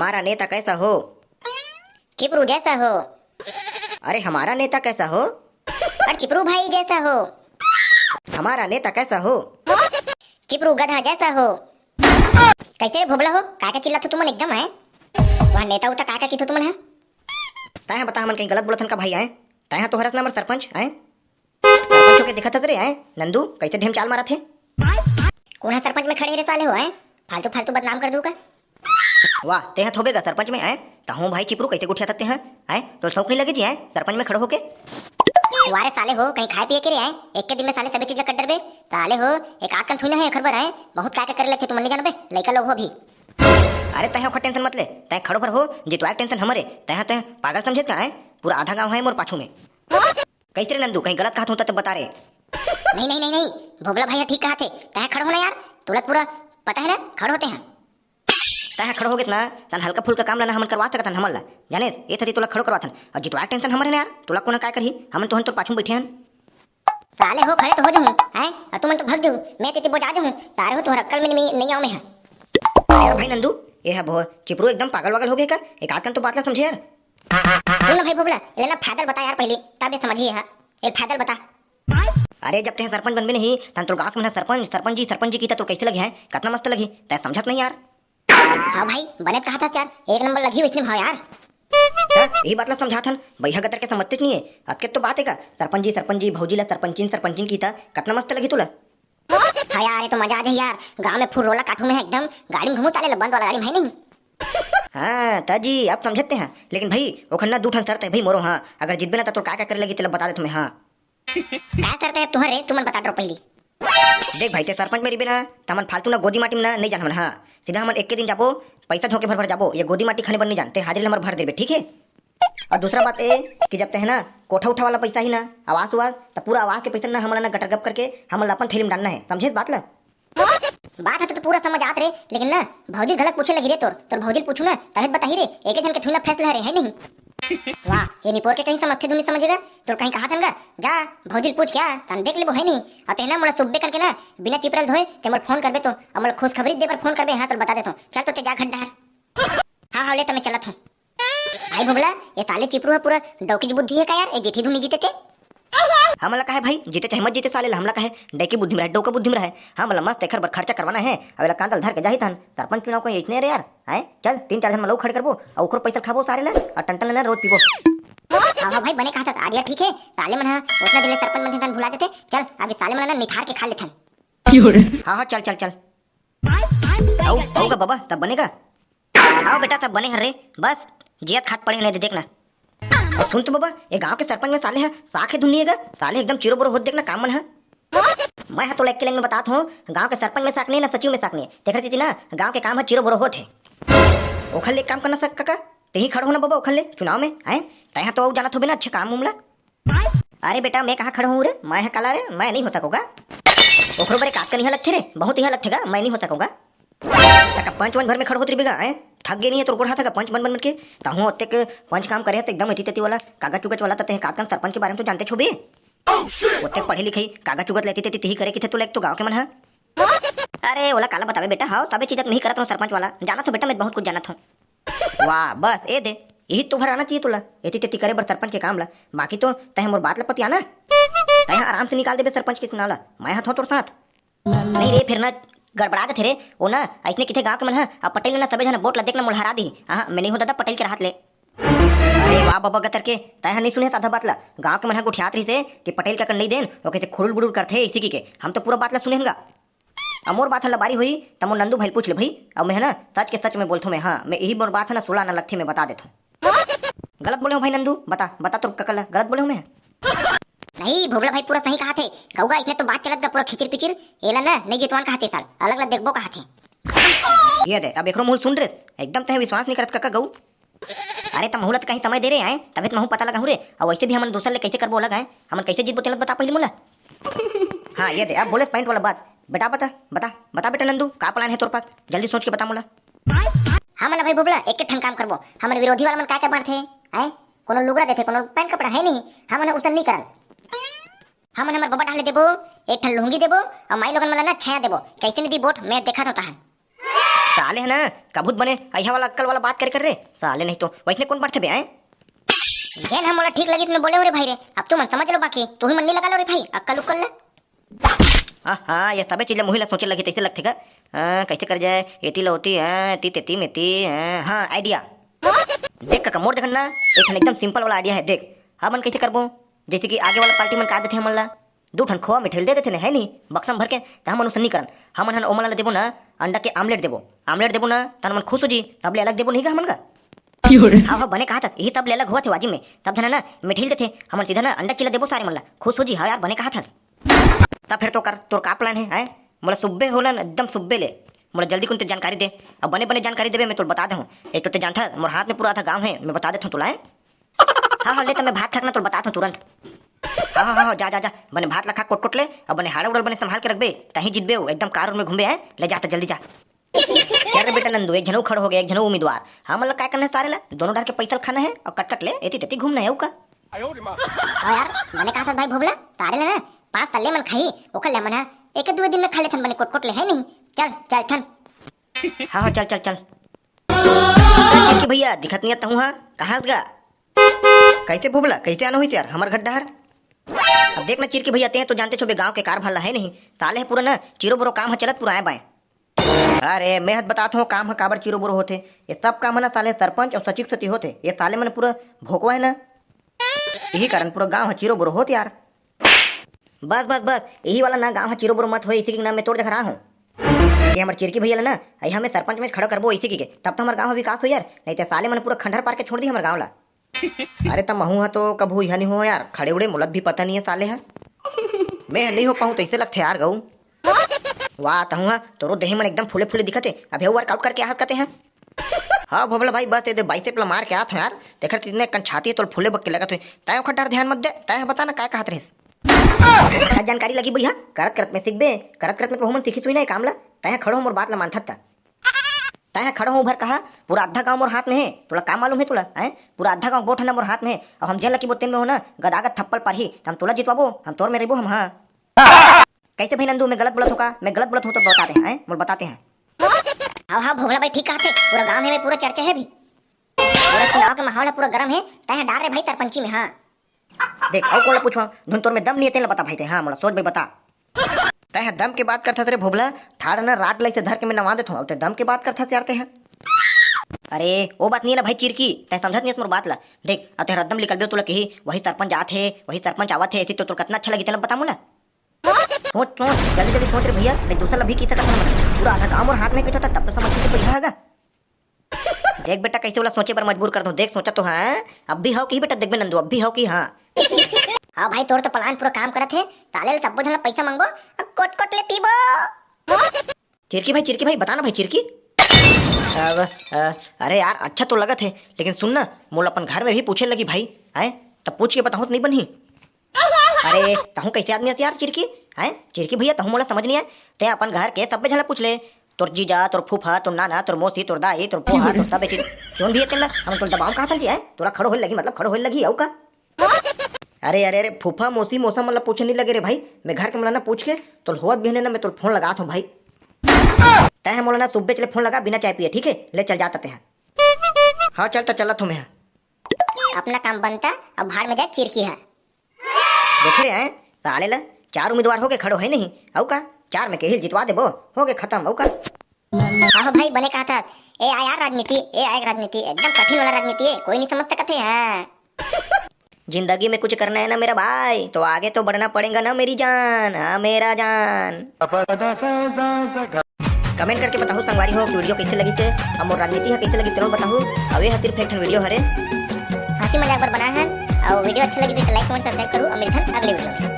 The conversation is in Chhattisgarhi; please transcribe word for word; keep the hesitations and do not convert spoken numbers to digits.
हमारा नेता कैसा हो? चिपरू जैसा हो। अरे, हमारा नेता कैसा हो? और चिपरू भाई जैसा हो। हमारा नेता कैसा हो? चिपरू गधा जैसा हो। कैसे रे भोबला हो, काय का चिल्लाथो तुमन एकदम, हैं? वह नेता उता काय का किथो तुमन, हैं? तैं ह बता, हमन कहीं गलत बोलत हन का भाई, हैं? तैं ह तो हरस ना हमर सरपंच, हैं? सरपंच होके दिखत हस रे, हैं? नंदू, कैसे ढेम चाल मारत हे? कोन ह सरपंच में खड़े हे रे साले हो, हैं? फालतू फालतू बदनाम कर दूं का? वाह, तैं ह थोबे गा सरपंच में, हैं? तहूं भाई चिपरू कैसे गुठियाथस तैं ह, हैं? तोला शौक नहीं लगे जी, हैं? सरपंच में खड़े होके? वाह रे साले हो, कहीं खाए पिए के रे, हैं? एक के दिन में साले सभी चीज ला कर डरबे। साले हो, एक आध कन थोड़ी ना हे एखर बर, हैं? बहुत का का करे लगथे तुमन नहीं जानबे, लइका लोग हो भी। अरे तैं ह ओखर tension मत ले, तैं खड़ो भर हो, जितवाए के tension हमर हे, तैं ह तैं पागल समझे का, हैं? पूरा आधा गांव है मोर पाछू में। कैसे रे नंदू, कहीं गलत कहत हूं त बता रे। नहीं, नहीं, नहीं, नहीं, भोबला भाई ह ठीक कहत हे, तैं ह खड़ो हो ना यार, तोला पूरा पता है ना, खड़ो होते हैं। तैं ह खड़ो हो गेस ना, तन हल्का फुल्का काम ला ना हमन करवा सकत हन हमन ला, जाने ए थती तोला खड़ो करवाथन, और जितवाए के tension हमर हे ना यार, तोला कोन काय करही, हमन तो हन तोर पाछू में बैठे हन। साले हो, खड़े तो हो जहूं, हैं? और तुमन तो भग जहू, मैं तेती बोजा जहूं, सारे हो तुहर अक्कल में नहीं, नहीं आऊं मैं ह। अरे यार भाई नंदू, ये ह भो, चिपरू एकदम पागल वागल हो गए का, एक आध कन तो बात ला समझे यार। सुन ना भाई भोबला, ले ना फायदा बता यार पहले, तब ये समझिए हा। ये फायदा बता। अरे जब तैं सरपंच बनबे नहीं, तन तोर गांव के मन ह सरपंच, सरपंच जी, सरपंच जी किथे तो कैसे लगे हैं? कितना मस्त लगी, तैं समझत नहीं यार। हाँ भाई, बने कहा था यार, एक नंबर लगी वैसने भाव यार। त यही बात ला समझात हन, बइहा गतर के समझतेच नहीं है। अतके तो बात है का, सरपंच जी, सरपंच जी, भौजी ला सरपंचिन, सरपंचिन किथे, कितना मस्त लगी तोला। हाँ यार, ये तो मजा आ जाए यार, गांव में full रोला काटू मैं एकदम, गाड़ी में घूमू साले ला, बंद वाला गाड़ी में है नहीं। हाँ, त जी, अब समझते हैं। लेकिन भाई, ओखर ना दू ठन शर्त है भाई मोरो, हाँ। अगर जीतबे ना, त तोर का का करे लगी, तेला बता देत हूँ मैं, हाँ। का शर्त है तुहर रे, तुमन बता डरो पहली। देख भाई, तैं सरपंच में रहिबे ना, त हमन फालतू ना गोदी माटी में ना, नहीं जान हमन, हाँ। सीधा हमन एक के दिन जाबो, पैसा झोंके भर भर जाबो, ये गोदी माटी खाने बर नहीं जान, तैं हाजिरी ला हमर भर देबे, ठीक है? और दूसरा बात ए कि जब तैं ह ना कोठा उठा वाला पैसा ही ना, आवास उवास, त पूरा आवास के पैसा ना हमन ला ना गटर गप करके हमन ला अपन थैली में डालना है, समझे इस बात ला? बात ह तो, तो पूरा समझ आत रे, लेकिन ना भौजी घलक पूछे लगी रे तोर, तोर भौजी ल पूछू ना, तभे त बताही रे, एके झन के थोड़ी ना फैसला हरे, है नहीं? वाह, ये निपोर के कहीं समझथे धुन नहीं समझेगा, तोर कहीं कहा थन गा, जा भौजी ल पूछ क्या, तन देख लेबो है नहीं, और तैं ह ना मोला सुबे कन के ना बिना चिपरल धोए तैं मोला फोन करबे तो, और मोला खुशखबरी दे बर फोन करबे, हाँ तोला बता देथों, चल तो तैं जा घट डहर। हाँ, हाँ, ले त मैं चलत हूँ। भाई भोबला, ये साले चिपरू ह पूरा डौकी की बुद्धि है का यार? ये जीती धुन नहीं जीते थे? हमला काहे भाई, जीते चाहे मत जीते साले ला, हमला काहे? डौकी बुद्धि में रहे, डौका बुद्धि में रहे। हमला मस्त एखर बर खर्चा करवाना है। अब एला कांदल धर के जाही तहन, सरपंच चुनाव कोई इसने रे यार, हैं? चल, तीन चार झन मन ला खड़े करबो, और ओखरो पैसा खाबो सारे ला, और टन टन ले रोज पीबो। हाँ, हाँ भाई, बने कहा था, आइडिया ठीक है। साले मन ह उतना दिन ले सरपंच बनथे तहन भुला देथे। चल, अब इस साले मन ला निथार के खा लेथन। हाँ, हाँ, चल, चल, चल। अउ, अउ का बाबा, सब बने का? आओ बेटा, सब बने हन रे, बस जियत खात पड़े हन, देख ना। अउ सुन तो बाबा, ये गांव के सरपंच में साले ह साख हे धुन नहीं हे गा, साले एकदम चिरो बोरो होत देख ना काम मन ह। मैं ह तोला एक के लाइन में बतात हूँ, गांव के सरपंच में साख नहीं ना, सचिव में साख नहीं, तेखर सेती ना गांव के काम ह चिरो बोरो होत हे। ओखर ले काम करना सक कका, तेही खड़ हो ना बाबा ओखर ले चुनाव में, हैं? तैं ह तो अउ जानत होबे ना अच्छे काम उम ला। अरे बेटा, मैं कहाँ खड़ा हूँ रे? मैं ह काला रे, मैं नहीं हो सकोगा। ओखरो बरे काका नहीं लगथे रे, बहुत यहाँ लगथे गा, मैं नहीं हो सकोगा। तका पंच वंच भर में खड़ होत रहिबे गा, हैं? थक गे नहीं है तोर गोड़ हाथ का पंच बन बन के। तहूँ ओतेक पंच काम करे है तो एकदम एती तेती वाला कागज चुगज वाला, तते काका सरपंच के बारे में तो जानते छो बे। ओतेक पढ़े लिखे, कागज चुगज लेती तेती तेही करे किथे तो लेक तो गाँव के मन है। अरे ओला काला बतावे बेटा, हाव तबे चीजत में ही करत हूँ सरपंच वाला, जानत हूँ बेटा, मैं बहुत कुछ जानत हूँ। वाह, बस ए दे, यही तो भर आना चाहिए तोला, एती तेती करे बर सरपंच के काम ला। बाकी तो तैं मोर बात ला पतिया ना, तैं आराम से निकाल देबे सरपंच के चुनाव ला, मैं ह थों तोर साथ। नहीं रे, फिर ना गड़बड़ा जथे रे, वो ना अइसने किथे गाँव के मन ह, अब पटेल ना सबे झन वोट ला देख ना मोला हरा दी। हाँ, मैं नहीं हूँ दादा पटेल के रहत ले। अरे वाह बाबा गतर के, तैं ह नहीं सुने आधा बात ला। गाँव के मन ह गोठियात रहिसे कि पटेल के अकन नहीं देन, वो कैसे खुड़ुल बुड़ुल करथे इसी की के। हम तो पूरा बात ला सुने हन गा। अब मोर बात ह लबारी होही, त मोर नंदू भाई ल पूछ ले भाई। अब मैं ह ना सच के सच में बोलथों मैं, हाँ, मैं यही मोर बात ह ना सोला आना लगथे, मैं बता देथों। गलत बोले हूँ भाई नंदू, बता, बता तोर कका ला, गलत बोले हूँ मैं? नहीं, भोबला भाई पूरा सही कहा थे। कहूँगा, इसने तो बात चलत गा पूरा खिचिर पिचिर, एला ना नहीं जितवान कहा थे साल, अलग ला देखबो कहा थे। ये दे, अब एकरो मुँह सुन रे, एकदम तैं विश्वास नहीं करत कका गऊ। अरे त महू ला त कहीं समय दे रे आए, तभे त महू पता लगाहूँ रे। अउ वैसे भी हमन दूसर ले कैसे करबो अलग आए, हमन कैसे जीतबो तेला त बता पहले मोला। हाँ ये दे, अब बोले पैंट वाला बात। बेटा बता, बता, बता बेटा नंदू, का plan है तोर पास? जल्दी सोच के बता मोला। हमन भाई भोबला एक ठन काम करबो, हमन विरोधी वाला मन का का बांटथे? आए, कोनो लुगरा देथे, कोनो पैंट कपड़ा है नहीं, हमन उसन नहीं करन। हमन हमर बबा डाले देबो, एक ठन लुंगी देबो, अउ माई लोगन मन ला ना छाया देबो। कैसे नहीं दी वोट, मैं देखा था तहन। साले हे ना, कभूत बने अइहा वाला अक्कल वाला बात करे कर रे। साले नहीं तो वइसने कोन बंटथे बे, आय? जेन ह मोला ठीक लगिस, मैं बोले हूँ रे भाई रे। अब तुमन समझ लो, बाकी तुही मन नहीं लगा लो रे भाई, अक्कल उक्कल ले। हाँ, हाँ, ये सबे चीज ल मुही ल सोचे लगही, तइसे लगथे का? हाँ, कइसे कर जाए, एती ल ओती, हाँ, एती तेती मेती, हाँ, हाँ, idea। देख कका, मोर देखन ना, एक ठन एकदम simple वाला idea हे। देख, हमन कइसे करबो? जइसे कि आगे वाला party मन का देथे हमन ला, दू ठन खोवा मिठाई ल दे देथे ने, हे नहीं, बक्सा म भर के, त हमन ओसन नहीं करन। हमन हन ओमन ला देबो ना, अंडा के omelette देबो, omelette देबो ना, त हमन खुश हो जी, तब ले अलग देबो नहीं का हमन का? हाँ, हाँ, बने कहा था, यही तब ले अलग हुआ थे वाजिब में, सब झन ना मिठाई ल देथे, हमन सीधा ना अंडा चिल्ला देबो सारे मन ला, खुश हो जी। हाँ यार, बने कहा था। तब फिर तो कर, तोर का plan हे, हैं? मोला सुब्बे हो ना, एकदम सुब्बे ले। मोला जल्दी कुन ते जानकारी दे। अब बने-बने जानकारी देबे, मैं तोला बता देहूँ। एक तो ते जानथा, मोर हाथ में पूरा आधा गाँव हे, मैं बता देथूँ तोला, हैं? हाँ, हाँ, ले त मैं भात खाके ना तोला बताथूँ तुरंत। हाँ, हाँ, हाँ, हाँ, जा, जा, जा, बने भात ला खा, कोट-कोट ले, अब बने हाड़ा उड़ल बने संभाल के रखबे, तहीं जितबे हो, एकदम कार उर में घूमबे, हैं? ले जा त जल्दी जा। क्या रे बेटा नंदू, एक झन अउ खड़ो हो गे, एक झन अउ उम्मीदवार। हमन ला काय करना हे सारे ला? दोनों डहर के पैसा ला खाना हे अउ कट-कट ले, एती तेती घूमना हे, अउ का? हाँ यार, बने कहा था भाई भोभला, सारे ला ना, पाँच साल ले मन खाही, ओखर ले मन हा, एक दू दिन में खा लेथन बने कोट-कोट ले, हे नहीं? चल, चल थन। हाँ, हाँ, चल, चल, चल। अरे चिरकी भैया, दिखत नहीं तहूँ हा, कहाँ हस गा? कइसे भोभला, कइसे आना होइस यार, हमर घर डहर? अब देख ना चिरकी भैया, तें तो जानते छो बे गाँव के कारभार ला, हे नहीं? साले हे पूरा ना चिरो बोरो काम ह चलत पूरा आए बाएं। अरे, मैं हत बतात हूँ, काम ह काबर चिरो बोरो होथे। ये सब काम ह ना साले सरपंच अउ सचिव सेती होथे। ये साले मन पूरा भोकवा हे ना, यही कारण पूरा गाँव ह चिरो बोरो होत यार। बस, बस, बस, यही वाला ना गाँव ह चिरो बोरो मत होए, इसी के नाम मैं तोर जगह रहा हूँ। ये हमर चिरकी भैया ला ना, अइहा मैं सरपंच में खड़ा करबो इसी के, तब तो हमर गाँव ह विकास हो यार, नहीं तो साले मन पूरा खंडहर पार के छोड़ दी हमर गाँव ला। अरे त महूँ ह तो कभू इहा नहीं हो यार, खड़े उड़े मोला भी पता नहीं हे साले ह। मैं ह नहीं हो पाऊँ तइसे लगथे यार गऊ। वाह, तहूँ ह, तोरो देह मन एकदम फूले फूले दिखत हे। अभी workout करके आहत कते ह। हाँ भोभला भाई, बस ये दे bicep ला मार के आत हो यार, तेखर तितने कन छाती हे, तोर फूले बक्के लगत होई। तैं ओखर डहर ध्यान मत दे, तैं ह बता ना काय कहत रहिस। का जानकारी लगी भैया, करत करत में सीखबे, करत करत में तो हमन सीखिस हुई ना ये काम ला। तैं ह खड़ो हो मोर बात ला मानथत त। तैं ह खड़ो हो भर कहा, पूरा आधा गाँव मोर हाथ में हे, तोला का मालूम हे तोला, हैं? पूरा आधा गाँव वोट ह ना मोर हाथ में हे, अउ हम जेन ल किबो तेन में हो ना, गदागद थप्पड़ पारही, त हम तोला जितवाबो, हम तोर में रहिबो हम, हाँ। कइसे भाई नंदू, मैं गलत बोलत हूँ का? मैं गलत बोलत हूँ तो बताते हैं, हैं? मोला बताते हैं। हाँ, हाँ, भोभला भाई ठीक कहत हे, पूरा गाँव में पूरा चर्चा हे अभी। पूरा चुनाव के माहौल हे, पूरा गरम हे, तैं ह डार रे भाई सरपंची में, हाँ। देख, अउ कोन ला पूछवा, धुन तोर में दम नहीं हे, तेन ला बता भाई ते, हाँ, मोला सोच भाई बता। तैं ह दम के बात करथस रे भोभला, ठाड़ न राट लइसे धर के मैं नवा देथों, अउ तैं दम के बात करथस यार तैं ह। अरे, ओ बात नहीं हे ना भाई चिरकी, तैं समझत नहीं हस मोर बात ला। देख, अब तैं ह रद्दम निकलबे, तोला कही, वही सरपंच आत हे, वही सरपंच आवत हे, ऐसी तो तोर कतना अच्छा लगी, तेला बता मोला। सोच, सोच, जल्दी, जल्दी सोच रे भैया, नहीं दूसरा ला भी कहि सकत हन हमन। पूरा आधा गाँव मोर हाथ में कहिथों, तब तो समझ के भैया हगा। देख बेटा, कइसे ओला सोचे बर मजबूर कर दो। देख, सोचा तो हाँ, अब भी हव कि बेटा, देखबे नंदू, अब भी हव कि हाँ। हाँ भाई, तोर तो plan पूरा काम करत हे, साले ल सब्बो झन ल पैसा मांगबो, अब कोट कोट ले पीबो। चिरकी भाई, चिरकी भाई, बता ना भाई, चिरकी। अब, अ, अरे यार, अच्छा तो लगत हे, लेकिन सुन ना, मोला अपन घर में भी पूछे लगी भाई, हैं? तब पूछ के बताहूँ त नहीं बनही। अरे, तहूँ कइसे आदमी हस यार चिरकी? हैं? चिरकी भैया, तहूँ मोला समझ नहीं आए। तैं अपन घर के सब्बे झन ला पूछ ले। तोर जीजा, तोर फूफा, तोर नाना, तोर मौसी, तोर दाई, तोर पोहा, तोर सबे चीज। जोन भी हे तेन ला, हम तोला दबाऊँ कहत हन जी, हैं? तोला खड़ो होए लगी, मतलब खड़ो होए लगी, अउ का? अरे, अरे, अरे, फूफा, मौसी, मौसा मन ला पूछे नहीं लगे रे भाई। मैं घर के मन ला ना पूछ के, तोला होवत बिहने ना मैं तोला फोन लगात हूँ भाई। तैं ह मोला ना सुबह चले फोन लगा बिना चाय पिए, ठीक हे? ले चल जात तैं ह। हाँ, चल त चलत हूँ मैं ह। अपना काम बनता, अब भाड़ में जाए चिरकी ह। देखे रे, हैं? साले ला चार उम्मीदवार हो गे खड़ो हे नहीं, अउ का? चार में केही ल जितवा देबो, हो गे खतम, अउ का? आहो भाई, बने कहत हस। ए आय यार राजनीति, ए आय राजनीति, एकदम कठिन वाला राजनीति हे, कोई नहीं समझ सकत हे, हाँ। जिंदगी में कुछ करना है ना मेरा भाई, तो आगे तो बढ़ना पड़ेगा ना मेरी जान, हाँ मेरा जान। Comment करके बताहू संगवारी हो कि video कइसे लगिस हे, अउ मोर राजनीति ह कइसे लगिस तेला बताहू। अउ ये ह सिर्फ एक ठन video हरे। हंसी मजाक बर बनाए हन, अउ video अच्छा लगिस हे तो like, comment, subscribe करू, अउ मिलथन अगले video में।